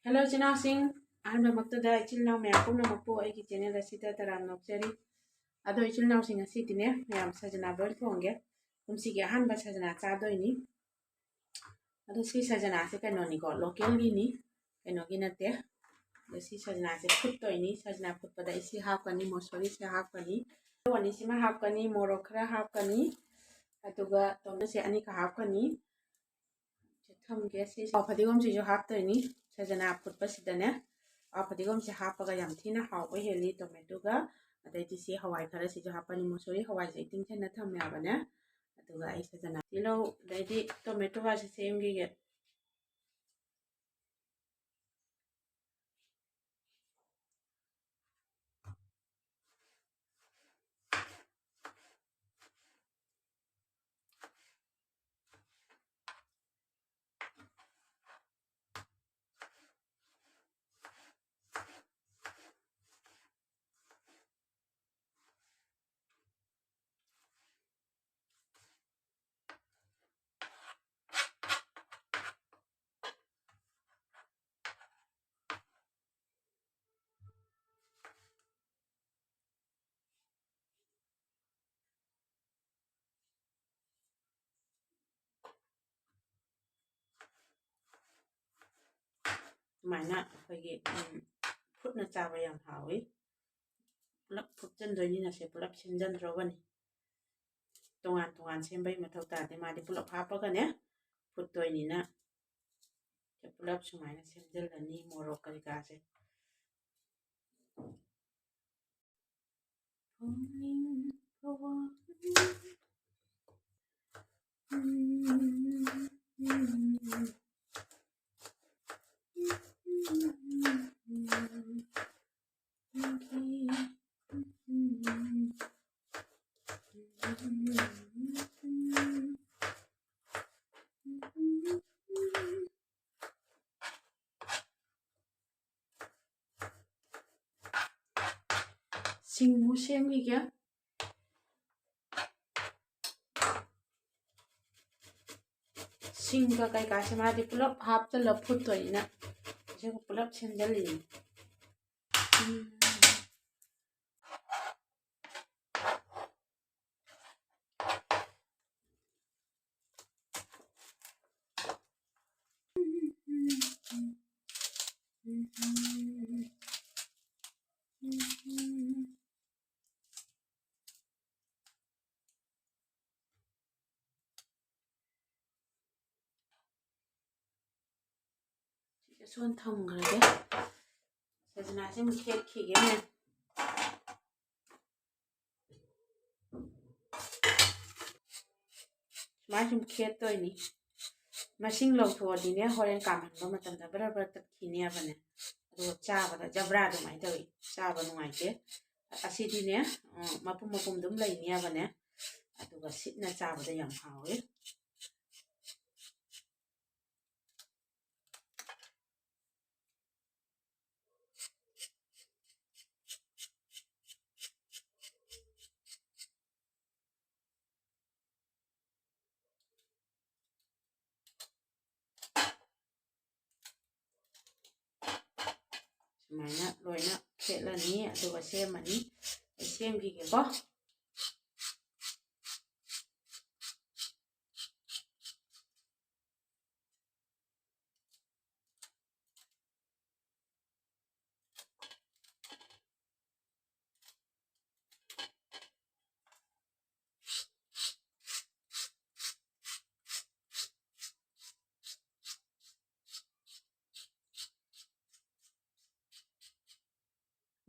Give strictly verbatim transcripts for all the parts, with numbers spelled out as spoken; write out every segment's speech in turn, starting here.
Hello, ꯏꯆꯤꯜ ꯏꯅꯥꯎꯁꯤꯡ꯫ ꯑꯍꯥꯟꯕꯃꯛꯇꯗ ꯏꯆꯤꯜ ꯏꯅꯥꯎ ꯃꯌꯥꯝ ꯄꯨꯝꯅꯃꯛꯄꯨ ꯑꯩꯒꯤ channel ꯑꯁꯤꯗ ꯇꯔꯥꯝꯅ ꯑꯣꯛꯆꯔꯤ꯫ ꯑꯗꯣ ꯏꯆꯤꯜ ꯏꯅꯥꯎꯁꯤꯡ, ꯉꯁꯤꯗꯤꯅꯦ, ꯃꯌꯥꯝ ꯁꯖꯅꯥ boil ꯊꯣꯡꯒꯦ꯫ ꯀꯨꯝꯁꯤꯒꯤ ꯑꯍꯥꯟꯕ ꯁꯖꯅꯥ ꯆꯥꯗꯣꯏꯅꯤ꯫ ꯑꯗꯣ ꯁꯤ ꯁꯖꯅꯥꯁꯦ ꯀꯩꯅꯣꯅꯤꯀꯣ, local ꯒꯤꯅꯤ, ꯀꯩꯅꯣꯒꯤ ꯅꯠꯇꯦ꯫ ꯑꯗꯣ ꯁꯤ ꯁꯖꯅꯥꯁꯦ ꯐꯨꯠꯇꯣꯏꯅꯤ꯫ ꯁꯖꯅꯥ ꯐꯨꯠꯄꯗ ꯑꯩ ꯁꯤ ꯍꯥꯞꯀꯅꯤ, ꯃꯣꯁꯣꯔꯤꯁꯦ ꯍꯥꯞꯀꯅꯤ, ꯑꯅꯤꯁꯤꯃ ꯍꯥꯞꯀꯅꯤ, ꯃꯣꯔꯣꯛ ꯈꯔ ꯍꯥꯞꯀꯅꯤ, ꯑꯗꯨꯒ ꯇꯣꯃꯦꯇꯣꯁꯦ ꯑꯅꯤꯈꯛ ꯍꯥꯞꯀꯅꯤ꯫ ꯁꯤ ꯊꯝꯒꯦ꯫ ꯁꯤ ꯍꯋꯥ ꯐꯗꯤꯒꯣꯝꯁꯤꯁꯨ ꯍꯥꯞꯇꯣꯏꯅꯤ꯫ ꯁꯖꯅꯥ ꯐꯨꯠꯄꯁꯤꯗꯅꯦ, ꯍꯋꯥ ꯐꯗꯤꯒꯣꯝꯁꯦ ꯍꯥꯞꯄꯒ ꯌꯥꯝ ꯊꯤꯅ ꯍꯥꯎꯕ ꯍꯦꯜꯂꯤ꯫ ꯇꯣꯃꯦꯇꯣꯒ, ꯑꯗꯩꯗꯤ ꯁꯤ ꯍꯋꯥꯏ ꯈꯔꯁꯤꯁꯨ ꯍꯥꯞꯄꯅꯤ꯫ ꯃꯨꯁꯣꯔꯤ ꯍꯋꯥꯏꯁꯦ ꯑꯩ ꯇꯤꯡꯁꯤꯟꯅ ꯊꯝꯃꯦꯕꯅꯦ꯫ ꯑꯗꯨꯒ ꯑꯩ ꯁꯖꯅꯥ, ꯇꯤꯜꯍꯧ, ꯑꯗꯩꯗꯤ ꯇꯣꯃꯦꯇꯣꯒꯁꯦ ꯁꯦꯝꯈꯤꯒꯦ꯫ ꯁꯨꯃꯥꯏꯅ ꯑꯩꯈꯣꯏꯒꯤ, ꯎꯝ, ꯐꯨꯠꯅ ꯆꯥꯕ ꯌꯥꯝ ꯍꯥꯎꯋꯤ꯫ ꯄꯨꯂꯞ ꯐꯨꯠꯆꯟꯗꯣꯏꯅꯤꯅ ꯁꯦ ꯄꯨꯂꯞ ꯁꯦꯝꯖꯟꯗ꯭ꯔꯣꯕꯅꯤ꯫ ꯇꯣꯉꯥꯟ ꯇꯣꯉꯥꯟ ꯁꯦꯝꯕꯩ ꯃꯊꯧ ꯇꯥꯗꯦ꯫ ꯃꯥꯗꯤ ꯄꯨꯂꯞ ꯍꯥꯞꯄꯒꯅꯦ ꯐꯨꯠꯇꯣꯏꯅꯤꯅ ꯁꯦ ꯄꯨꯂꯞ ꯁꯨꯃꯥꯏꯅ ꯁꯦꯝꯖꯜꯂꯅꯤ, ꯃꯣꯔꯣꯛ ꯀꯔꯤ ꯀꯥꯁꯦ꯫ ꯁꯤꯡꯃꯨꯛ ꯁꯦꯝꯈꯤꯒꯦ꯫ ꯁꯤꯡꯒ ꯀꯩꯀꯥꯁꯦ ꯃꯥꯗꯤ ꯄꯨꯂꯞ ꯍꯥꯞꯆꯜꯂ ꯐꯨꯠꯇꯣꯏꯅꯤꯅ ꯁꯤꯒ ꯄꯨꯂꯞ ꯁꯦꯝꯖꯤꯜꯂꯤꯅꯤ꯫ ꯎꯝ꯫ ꯁꯤꯗ ꯁꯣꯝ ꯊꯝꯈ꯭ꯔꯒꯦ꯫ ꯁꯖꯅꯥꯁꯤ ꯑꯃꯨꯛ ꯈꯦꯠꯈꯤꯒꯦ꯫ ꯁꯨꯃꯥꯏꯅ ꯁꯨꯝ ꯈꯦꯠꯇꯣꯏꯅꯤ꯫ ꯃꯁꯤꯡ ꯂꯧꯊꯣꯛꯑꯗꯤꯅꯦ, ꯍꯣꯔꯦꯟ ꯀꯥꯝꯍꯟꯕ ꯃꯇꯝꯗ ꯕꯔ ꯕꯔ ꯇꯠꯈꯤꯅꯦꯕꯅꯦ꯫ ꯑꯗꯨꯒ ꯆꯥꯕꯗ ꯖꯕ꯭ꯔꯥ ꯑꯗꯨꯃꯥꯏꯅ ꯇꯧꯏ, ꯆꯥꯕ ꯅꯨꯡꯉꯥꯏꯇꯦ꯫ ꯑꯁꯤꯗꯤꯅꯦ, ꯎꯝ, ꯃꯄꯨꯝ ꯃꯄꯨꯝ ꯑꯗꯨꯝ ꯂꯩꯅꯦꯕꯅꯦ꯫ ꯑꯗꯨꯒ ꯁꯤꯠꯅ ꯆꯥꯕꯗ ꯌꯥꯝ ꯍꯥꯎꯋꯦ꯫ ꯁꯨꯃꯥꯏꯅ ꯂꯣꯏꯅ ꯈꯦꯠꯂꯅꯤ, ꯑꯗꯨꯒ ꯁꯦꯝꯃꯅꯤ꯫ ꯑꯩ ꯁꯦꯝꯈꯤꯒꯦꯀꯣ꯫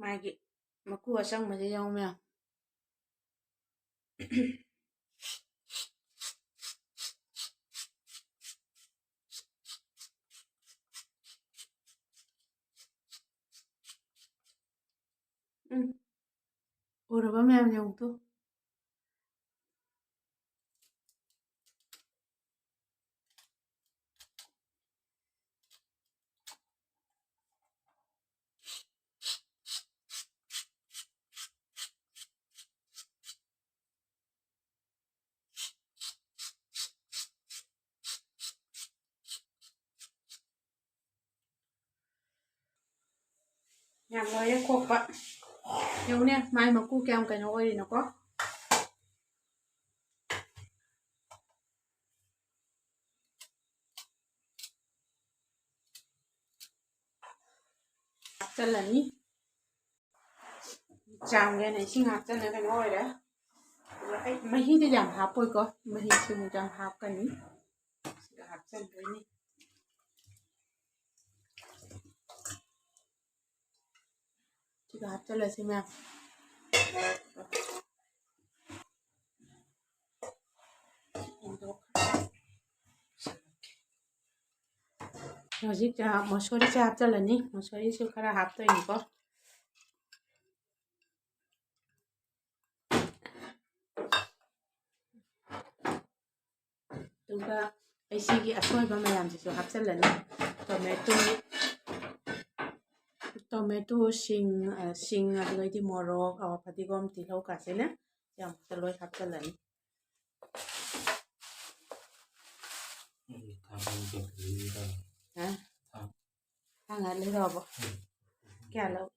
ꯃꯥꯒꯤ ꯃꯀꯨ ꯑꯁꯪꯕꯁꯦ ꯌꯦꯡꯉꯨ ꯃꯌꯥꯝ꯫ ꯎꯝ꯫ ꯎꯔꯕ ꯃꯌꯥꯝ ꯌꯦꯡꯉꯨ ꯇꯨ꯫ ꯌꯥꯝ ꯂꯣꯏꯔꯦ ꯈꯣꯛꯄ꯫ ꯌꯦꯡꯉꯨꯅꯦ, ꯃꯥꯏ ꯃꯀꯨ ꯀꯌꯥꯝ ꯀꯩꯅꯣ ꯑꯣꯏꯔꯤꯅꯣꯀꯣ꯫ ꯍꯥꯞꯆꯜꯂꯅꯤ꯫ ꯆꯥꯝꯒꯦꯅ ꯏꯁꯤꯡ ꯍꯥꯞꯆꯜꯂꯦ, ꯀꯩꯅꯣ ꯑꯣꯏꯔꯦ꯫ ꯑꯗꯨꯒ ꯑꯩ ꯃꯍꯤꯗꯤ ꯌꯥꯝ ꯍꯥꯞꯄꯣꯏꯀꯣ, ꯃꯍꯤꯁꯨ ꯌꯥꯝ ꯍꯥꯞꯀꯅꯤ꯫ ꯁꯤꯒ ꯍꯥꯞꯆꯟꯗꯣꯏꯅꯤ꯫ ꯁꯤꯒ ꯍꯥꯞꯆꯜꯂꯁꯤ ꯃꯌꯥꯝ꯫ ꯍꯧꯖꯤꯛ, ꯑ, ꯃꯁꯣꯔꯤꯁꯦ ꯍꯥꯞꯆꯜꯂꯅꯤ꯫ ꯃꯁꯣꯔꯤꯁꯨ ꯈꯔ ꯍꯥꯞꯇꯣꯏꯅꯤꯀꯣ꯫ ꯑꯗꯨꯒ ꯑꯩ ꯁꯤꯒꯤ ꯑꯁꯣꯏꯕ ꯃꯌꯥꯝꯁꯤꯁꯨ ꯍꯥꯞꯆꯜꯂꯅꯤ꯫ ꯇꯣꯃꯦꯇꯣ, ꯇꯣꯃꯦꯇꯣ, ꯁꯤꯡ, ꯑ, ꯁꯤꯡ, ꯑꯗꯨꯗꯩꯗꯤ ꯃꯣꯔꯣꯛ, ꯑ, ꯐꯗꯤꯒꯣꯝ, ꯇꯤꯜꯍꯧ ꯀꯥꯁꯦꯅ ꯌꯥꯝ ꯂꯣꯏ ꯍꯥꯞꯆꯜꯂꯅꯤ꯫ ꯍꯥ? ꯊꯥꯡ ꯉꯥꯏ ꯂꯩꯔꯛꯑꯕꯣ? ꯀꯌꯥ ꯂꯧ?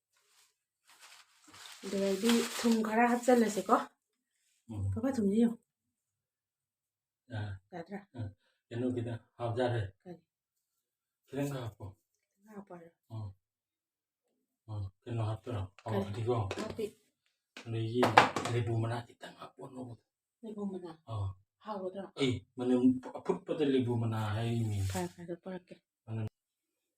ꯑꯗꯨꯗꯩꯗꯤ ꯊꯨꯝ ꯈꯔ ꯍꯥꯞꯆꯜꯂꯁꯤꯀꯣ꯫ ꯎꯝ꯫ ꯄꯥꯄꯥ, ꯊꯨꯝꯁꯦ ꯌꯦꯡꯉꯨ꯫ ꯑꯥ꯫ ꯌꯥꯗ꯭ꯔꯥ? ꯑꯥ꯫ ꯀꯩꯅꯣ ꯈꯤꯇꯪ ꯍꯥꯞꯆꯔꯦ꯫ ꯀꯔꯤ? ꯈꯤꯇꯪ ꯍꯥꯞꯄꯣ꯫ ꯈꯤꯇꯪ ꯍꯥꯞꯄꯣ ꯍꯥꯏꯔꯣ? ꯑꯥ꯫ ꯑꯥ, ꯀꯩꯅꯣ ꯍꯥꯞꯇꯣꯏꯔꯣ? ꯀꯔꯤ? ꯑꯋꯥ ꯐꯗꯤꯒꯣꯝ꯫ ꯍꯥꯞꯄꯤ꯫ ꯑꯗꯒꯤ ꯂꯦꯕꯨ ꯃꯅꯥ ꯈꯤꯇꯪ ꯍꯥꯞꯄꯣ ꯑꯅꯧꯕꯗꯣ꯫ ꯂꯦꯕꯨ ꯃꯅꯥ? ꯑꯥ꯫ ꯍꯥꯎꯒꯗ꯭ꯔꯣ? ꯑꯩ ꯃꯅꯝ ꯑꯐꯨꯠꯄꯗ ꯂꯦꯕꯨ ꯃꯅꯥ ꯍꯥꯏꯔꯤꯅꯦ꯫ ꯐꯔꯦ, ꯐꯔꯦ, ꯑꯗꯨ ꯄꯨꯔꯛꯀꯦ꯫ ꯃꯅꯝ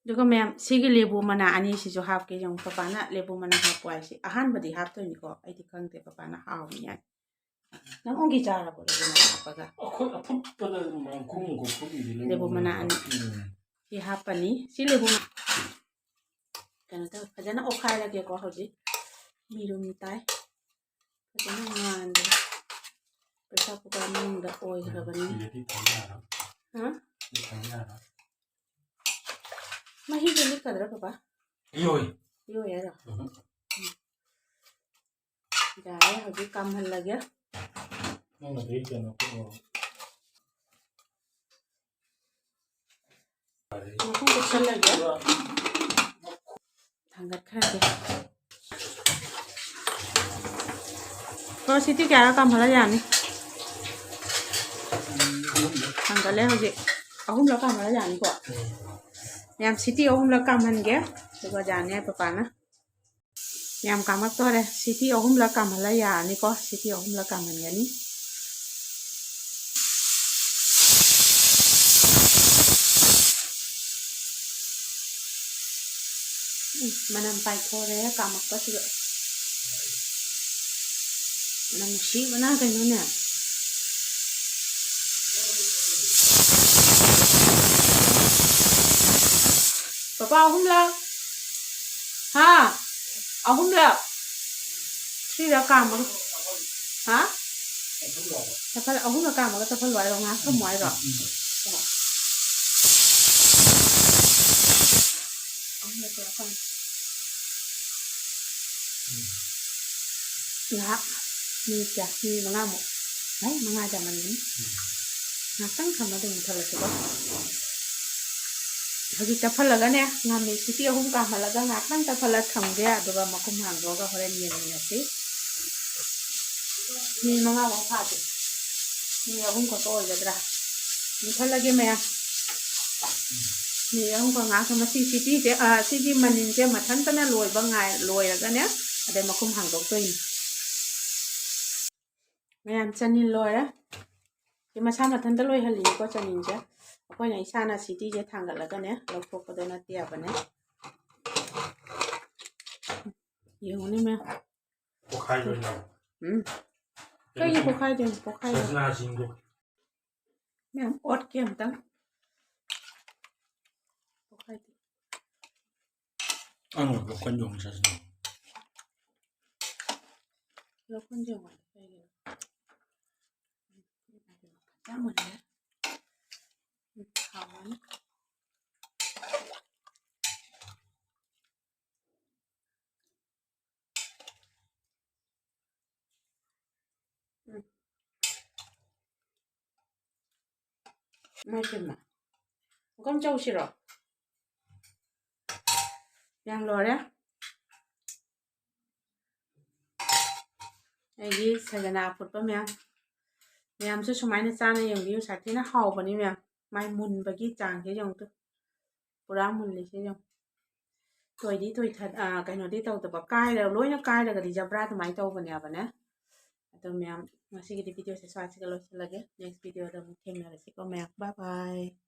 ꯑꯗꯨꯒ ꯃꯌꯥꯝ, ꯁꯤꯒꯤ ꯂꯦꯕꯨ ꯃꯅꯥ ꯑꯅꯤꯁꯤꯁꯨ ꯍꯥꯞꯀꯦ꯫ ꯌꯦꯡꯉꯨ, ꯄꯄꯥꯅ ꯂꯦꯕꯨ ꯃꯅꯥ ꯍꯥꯞꯄꯣ ꯍꯥꯏꯁꯤ꯫ ꯑꯍꯥꯟꯕꯗꯤ ꯍꯥꯞꯇꯣꯏꯅꯤꯀꯣ, ꯑꯩꯗꯤ ꯈꯪꯗꯦ, ꯄꯄꯥꯅ ꯍꯥꯎꯅꯤ ꯍꯥꯏ꯫ ꯅꯪ ꯑꯣꯡꯒꯤ ꯆꯥꯔꯕꯣ ꯂꯦꯕꯨ ꯃꯅꯥ ꯍꯥꯞꯄꯒ? ꯑꯩꯈꯣꯏ ꯑꯐꯨꯠꯄꯗ ꯃꯈꯨꯝ ꯈꯨꯝꯃꯤꯗꯤ ꯂꯦꯕꯨ ꯂꯦꯕꯨ ꯃꯅꯥ ꯃꯅꯥ꯫ ꯑꯅꯤ꯫ ꯎꯝ꯫ ꯁꯤ ꯍꯥꯞꯄꯅꯤ꯫ ꯁꯤ ꯂꯦꯕꯨ ꯃ-, ꯀꯩꯅꯣ ꯇꯧ, ꯐꯖꯅ ꯑꯣꯠꯈꯥꯏꯔꯒꯦꯀꯣ ꯍꯧꯖꯤꯛ꯫ ꯃꯤꯔꯨꯝ ꯇꯥꯏ꯫ ꯐꯖꯅ ꯉꯥꯟꯕꯗ ꯄ꯭ꯔꯦꯁꯔ ꯀꯨꯀꯔ ꯃꯅꯨꯡꯗ ꯑꯣꯏꯈ꯭ꯔꯕꯅꯤ꯫ ꯁꯤꯗꯗꯤ ꯊꯝ ꯌꯥꯔꯣꯏ꯫ ꯍꯥ? ꯁꯤ ꯊꯝ ꯌꯥꯔꯣꯏ꯫ ꯃꯍꯤꯗꯨ ꯂꯤꯛꯀꯗ꯭ꯔꯥ, ꯄꯄꯥ? ꯏꯌꯣꯏ꯫ ꯏꯌꯣꯏ ꯍꯥꯏꯔꯣ? ꯎꯝ꯫ ꯌꯥꯔꯦ, ꯍꯧꯖꯤꯛ ꯀꯥꯝꯍꯜꯂꯒꯦ꯫ ꯅꯪꯅꯗꯤ ꯀꯩꯅꯣ ꯇꯧꯔꯣ꯫ ꯃꯈꯨꯝ ꯀꯨꯞꯁꯜꯂꯒꯦ꯫ ꯊꯥꯡꯒꯠꯈ꯭ꯔꯒꯦ꯫ ꯀꯣ, ꯁꯤꯇꯤ ꯀꯌꯥꯔꯛ ꯀꯥꯝꯍꯜꯂ ꯌꯥꯅꯤ? ꯊꯥꯡꯒꯠꯂꯦ ꯍꯧꯖꯤꯛ꯫ ꯑꯍꯨꯝꯂꯛ ꯀꯥꯝꯍꯜꯂ ꯌꯥꯅꯤꯀꯣ? ꯃꯌꯥꯝ, ꯁꯤꯇꯤ ꯑꯍꯨꯝꯂꯛ ꯀꯥꯝꯍꯟꯒꯦ, ꯑꯗꯨꯒ ꯌꯥꯅꯤ ꯄꯄꯥꯅ꯫ ꯌꯥꯝ ꯀꯥꯝꯃꯛꯇꯣꯔꯦ꯫ ꯁꯤꯇꯤ ꯑꯍꯨꯝꯂꯛ ꯀꯥꯝꯍꯜꯂ ꯌꯥꯔꯅꯤꯀꯣ꯫ ꯁꯤꯇꯤ ꯑꯍꯨꯝꯂꯛ ꯀꯥꯝꯍꯟꯒꯅꯤ꯫ ꯎꯝ, ꯃꯅꯝ ꯄꯥꯏꯊꯣꯔꯛꯑꯦ ꯀꯥꯝꯃꯛꯄꯁꯤꯗ꯫ ꯃꯅꯝ ꯅꯨꯡꯁꯤꯕꯅ ꯀꯩꯅꯣꯅꯦ꯫ ꯄꯄꯥ, ꯑꯍꯨꯝꯂꯛ꯫ ꯍꯥ? ꯑꯍꯨꯝꯂꯛ꯫ ꯊ꯭ꯔꯤꯔꯛ ꯀꯥꯝꯃꯒ꯫ ꯍꯥ? ꯆꯐꯜ ꯑꯍꯨꯝꯂꯛ ꯀꯥꯝꯃꯒ ꯆꯐꯜ ꯂꯣ ꯍꯥꯏꯔꯣ? ꯉꯥꯏꯍꯥꯛ ꯊꯝꯃꯣ ꯍꯥꯏꯔꯣ? ꯑꯣ꯫ ꯑꯍꯨꯝꯂꯛ ꯀꯥꯝ-, ꯉꯥꯏꯍꯥꯛ ꯃꯤꯅꯤꯠ ꯀꯌꯥ? ꯃꯤꯅꯤꯠ ꯃꯉꯥꯃꯨꯛ꯫ ꯑꯩ ꯃꯉꯥꯗꯤ ꯌꯥꯝꯃꯟꯒꯅꯤ꯫ ꯉꯥꯏꯍꯥꯛꯇꯪ ꯊꯝꯃ ꯑꯗꯨꯝ ꯃꯨꯠꯊꯠꯂꯁꯤꯀꯣ꯫ ꯍꯧꯖꯤꯛ ꯇꯞꯍꯜꯂꯒꯅꯦ, ꯉꯥꯃꯤ ꯁꯤꯇꯤ ꯑꯍꯨꯝ ꯀꯥꯝꯍꯜꯂꯒ ꯉꯥꯏꯍꯥꯛꯇꯪ ꯇꯞꯍꯜꯂ ꯊꯝꯒꯦ, ꯑꯗꯨꯒ ꯃꯈꯨꯝ ꯍꯥꯡꯗꯣꯛꯑꯒ ꯍꯣꯔꯦꯟ ꯌꯦꯡꯃꯤꯟꯅꯁꯤ꯫ ꯃꯤꯅꯤꯠ ꯃꯉꯥꯐꯥꯎ ꯐꯥꯗꯦ꯫ ꯃꯤꯅꯤꯠ ꯑꯍꯨꯝ ꯈꯛꯇ ꯑꯣꯏꯒꯗ꯭ꯔꯥ? ꯃꯨꯠꯊꯠꯂꯒꯦ ꯃꯌꯥꯝ꯫ ꯃꯤꯅꯤꯠ ꯑꯍꯨꯝ ꯈꯛ ꯉꯥꯏꯍꯥꯛ ꯊꯝꯃ ꯁꯤ ꯁꯤꯇꯤꯁꯦ, ꯑ, ꯁꯤꯒꯤ ꯃꯅꯤꯟꯁꯦ ꯃꯊꯟꯇꯅ ꯂꯣꯏꯕ ꯉꯥꯏ-, ꯂꯣꯏꯔꯒꯅꯦ, ꯑꯗꯩ ꯃꯈꯨꯝ ꯍꯥꯡꯗꯣꯛꯇꯣꯏꯅꯤ꯫ ꯃꯌꯥꯝ, ꯆꯅꯤꯟ ꯂꯣꯏꯔꯦ꯫ ꯁꯤ ꯃꯁꯥ ꯃꯊꯟꯇ ꯂꯣꯏꯍꯜꯂꯤꯀꯣ ꯆꯅꯤꯟꯁꯦ꯫ ꯑꯩꯈꯣꯏꯅ ꯏꯁꯥꯅ ꯁꯤꯇꯤꯁꯦ ꯊꯥꯡꯒꯠꯂꯒꯅꯦ ꯂꯧꯊꯣꯛꯄꯗꯣ ꯅꯠꯇꯦꯕꯅꯦ꯫ ꯌꯦꯡꯉꯨꯅꯦ ꯃꯌꯥꯝ꯫ ꯄꯣꯛꯈꯥꯏꯗꯣꯏꯅꯦ꯫ ꯎꯝ꯫ ꯀꯩꯒꯤ ꯄꯣꯛꯈꯥꯏꯗꯣꯏꯅꯣ? ꯄꯣꯛꯈꯥꯏꯗꯣꯏꯅꯣ꯫ ꯁꯖꯅꯥꯁꯤꯡꯗꯣ꯫ ꯃꯌꯥꯝ ꯑꯣꯠꯀꯦ ꯑꯝꯇꯪ꯫ ꯄꯣꯛꯈꯥꯏꯗꯦ꯫ ꯑꯪ, ꯂꯧꯈꯣꯟ ꯌꯣꯡ ꯁꯖꯅꯥ꯫ ꯂꯧꯈꯣꯟ ꯌꯣꯡ ꯍꯥꯏꯗꯣ ꯀꯩꯒꯤꯅꯣ? ꯆꯞ ꯃꯥꯟꯅꯩ꯫ ꯎꯝ, ꯍꯥꯎꯔꯅꯤ꯫ ꯎꯝ꯫ ꯏꯃꯥꯏ ꯄꯦꯝꯃ꯫ ꯄꯨꯈꯝ ꯆꯧꯁꯤꯔꯣ? ꯃꯌꯥꯝ ꯂꯣꯏꯔꯦ꯫ ꯑꯩꯒꯤ ꯁꯒꯅꯥ ꯑꯐꯨꯠꯄ ꯃꯌꯥꯝ, ꯃꯌꯥꯝꯁꯨ ꯁꯨꯃꯥꯏꯅ ꯆꯥꯅ ꯌꯦꯡꯕꯤꯌꯨ, ꯁꯥꯊꯤꯅ ꯍꯥꯎꯕꯅꯤ ꯃꯌꯥꯝ꯫ ꯃꯥꯏ ꯃꯨꯟꯕꯒꯤ ꯆꯥꯡꯁꯦ ꯌꯦꯡꯉꯨ ꯇꯨ, ꯄꯨꯔꯥ ꯃꯨꯜꯂꯤꯁꯦ ꯌꯦꯡꯉꯨ꯫ ꯇꯣꯏꯗꯤ ꯇꯣꯏꯊꯠ-, ꯑ, ꯀꯩꯅꯣꯗꯤ ꯇꯧꯗꯕ, ꯀꯥꯏꯔ-, ꯂꯣꯏꯅ ꯀꯥꯏꯔꯒꯗꯤ ꯖꯕ꯭ꯔꯥ ꯑꯗꯨꯃꯥꯏꯅ ꯇꯧꯕꯅꯦꯕꯅꯦ꯫ ꯑꯗꯣ ꯃꯌꯥꯝ, ꯉꯁꯤꯒꯤꯗꯤ videoꯁꯦ ꯁ꯭ꯋꯥꯏꯁꯤꯒ ꯂꯣꯏꯁꯤꯜꯂꯒꯦ꯫ Next videoꯗ ꯑꯃꯨꯛ ꯊꯦꯡꯅꯔꯁꯤꯀꯣ ꯃꯌꯥꯝ꯫ Bye bye꯫